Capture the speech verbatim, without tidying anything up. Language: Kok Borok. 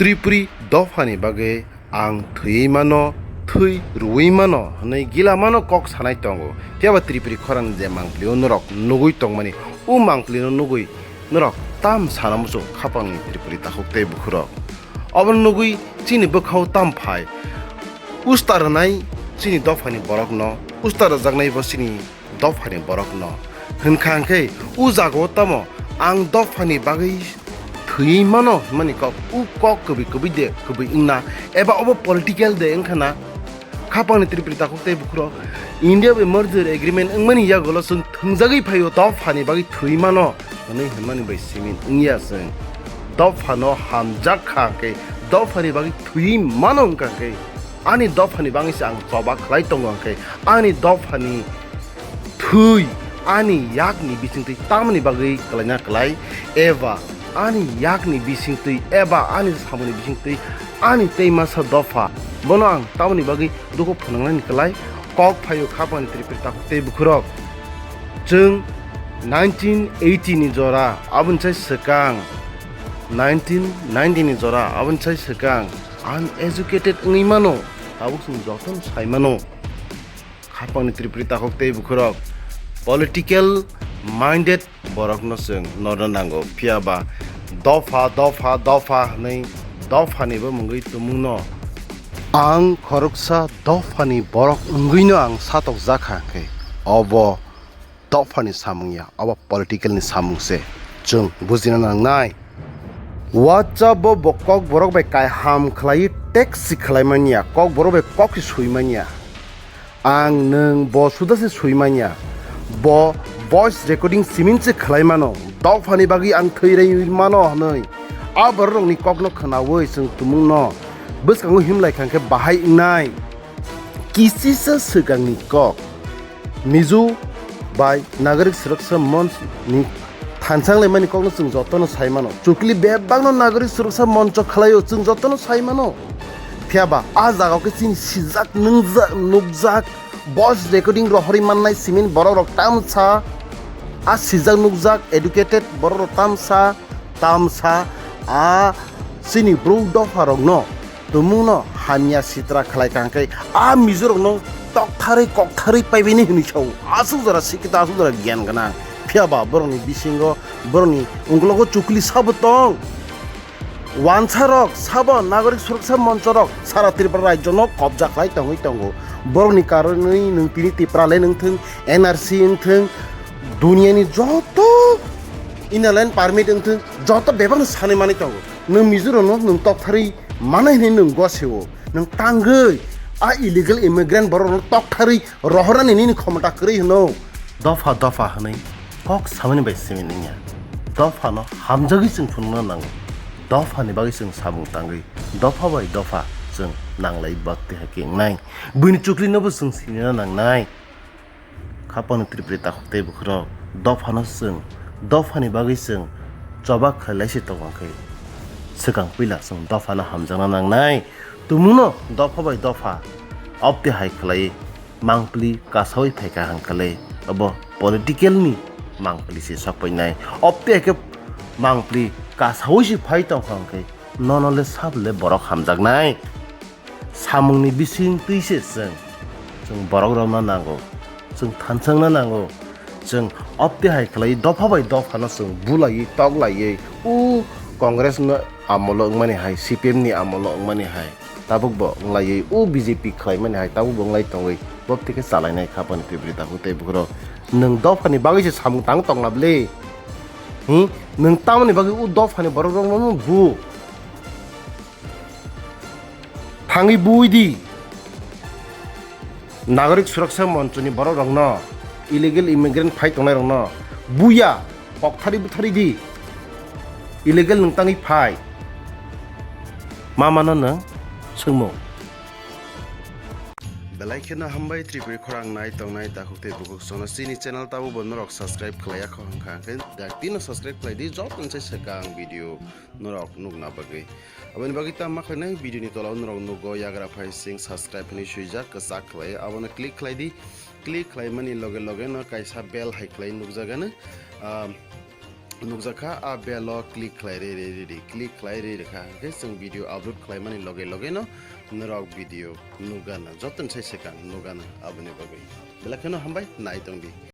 Tripuri dophani bagwi ang thwiwi mano, thwi rwui mano hwnwi gila mano kok sanai tongo. Phiya ba Tripuri khorang je mangpili o norok nugui tongmani, o mangpili no nugui norok tam sana muchung khapangni Tripuri takhuk tei bukhurok. Obono nugui chini bwkhao tam phai usta rwnai chini dophani borokno, usta rwjaknai bo chini dophani borokno. Hwnkha hwnkhe o jagao tamo ang dophani bagwi thwiwi mano hwnmani kok, o kok kwbwi kwbwi de kwbwi wngna, eba obo political de wngkha na? Khapangni Tripuri takhuk tei bukhurok India bai merger agreement wngmani yagulo chwng thwngjagwi phaio, dophani bagwi thwiwi mano hwnwi hwnmani bai simi wngya chwng. Dophano hamjak kha hwnkhe, dophani bagwi thwiwi mano wngkha hwnkhe, ani dophani bagwi se ang choba khlai tongo hwnkhe, ani dophani thwi ani yakni bisingtwi tamoni bagwi kwlaina kwlai, eba ani yakni bisingtwi eba ani samungni bisingtwi ani tei masa dopha, bono ang tamoni bagwi dukhu phwnangnani kwlai kok phaio khapangni Tripuri takhuk tei bukhurok. Chwng nineteen eighty ni jora, aboni sai swkang nineteen ninety ni jora, aboni sai swkang uneducated wngwi mano, tabuk chwng jotono sai mano. Khapangni Tripuri takhuk tei bukhurok political minded borokno chwng norna nango, phiya ba dopha, dopha, dopha hwnwi dophani bo mungwi tumungno. Ang khoroksa dophani borok wngwino ang satokjak kha hwnkhe, obo dophani samung ya, obo political ni samung se, chwng bujina nangnai. WhatsApp bo bo kok borok bai kaiham khlai, text si khlai manya, kok borok bai kok si sui manya. Ang nwng bo suda se sui manya. Bo voice recording simin se khlai mano. Dophani bagwi ang thwi rwi mano hwnwi. A borok rokni kokno khnaui chwng tumungno bwskango himlai kha hwnkhe bahai wngnai. Kisisa swkangni kok. Mizo bai Nagarik Suraksha Monch ni thanchang laimani kokno chwng jotono sai mano. Chukli bebakno Nagarik Suraksha Moncho khlaio, chwng jotono sai mano. Phiya ba a jagao khe chini sijak, nungjak, nukjak, voice recording rohorwi mannai simin borok rok tamsa, a sijak nukjak educated borok rok tamsa, tamsa a chini bru dopha rokno tumungno hamya sitra khlai kha hwnkhe a Mizo rokno toktharwi koktharwi paibaini hwnwi sao. Aswk jora sikita, aswk jora giyan gwnang. Phiya ba borokni bisingo, borokni ungkologo chukli sabo tong. Wansarok sabo Nagorik Suraksa Monchorok sara Tripura rajyono kobja khlai tongwi tongo. Borokni karonwi nwng tini Tipra le nwng thwng, N R C wng thwng, duniani joto Inner Line Permit wng thwng, joto bebakno sanwi manwi tongo. Nwng Mizoramno nwng toktharwi manai hwnwi nwng gosio. Nwng tangwi a illegal immigrant borokno toktharwi rohornani nini khomota kwrwi hwno. Dopha dopha hwnwi kok samani bai simi nangya. Dophano hamjagwi chwng phunukna nango. Dophani bagwi chwng samung tangwi dopha bai dopha chwng nanglai bakti hai khe wngnai. Buini chuklinobo chwng sinina nangnai. Khapano Tripuri takhuk tei bukhurok dophano chwng, dophani bagwi chwng choba khlai se tongma khe swkang puila chwng dophano hamjakna nangnai. Tumungno dopha bai dopha opte hai khlai mangpili kasaui phaikha hwnkhe le obo political ni mangpili se sokpainai. Opte hai khe mangpili kasaui se phai tongkha hwnkhe nono le sabo le borok hamjaknai. Samungni bising twi se chwng, chwng borok romna nango, chwng thanchangna nango, chwng opte hai khlai dopha bai dophano chwng bulaiwi toklaiwi o Congress no amolo wngmani hai, C P M ni amolo wngmani hai, tabuk bo wnglaiwi o B J P khlaimani hai, tabuk bo wnglai tongwi bopti khe chalainai khapani Tripuri takhuk tei bukhurok. Nwng dophani bagwi se samung tang tongla bwle? Hi? Nwng tamoni bagwi o dophani borok rokno bu? Thangwi bui di. Nagorik Suraksa Monchoni borok rokno, illegal immigrant phai tongnai rokno buya, kokthari buthari di. Illegal nwng tangwi phai. Ma mano nwng swngmung. Belai kheno hambai Tripuri khorang nai tongnai takhuk tei bukhuk sono chini channel tabo bo norok subscribe khlaiya kho hwnkha hwnkhe daktino subscribe khlai di, joto ni sai swkang video norok nukna bagwi. Aboni bagwi tamo khlainai video ni tola o norok nugo yagra phai sing subscribe hinwi swijak kwchak khlai, abono click khlai di. Click khlaimani loge loge no kaisa bell hai khlai nukjagano. Ah, nukjakha, a bell o click khlai rwi rwi rwi click khlai rwi rwkha, hwnkhe chwng video upload khlaimani loge loge no norok video nukgana, jotoni sai swkang nukgana aboni bagwi. Belai kheno hambai, nai tongdi.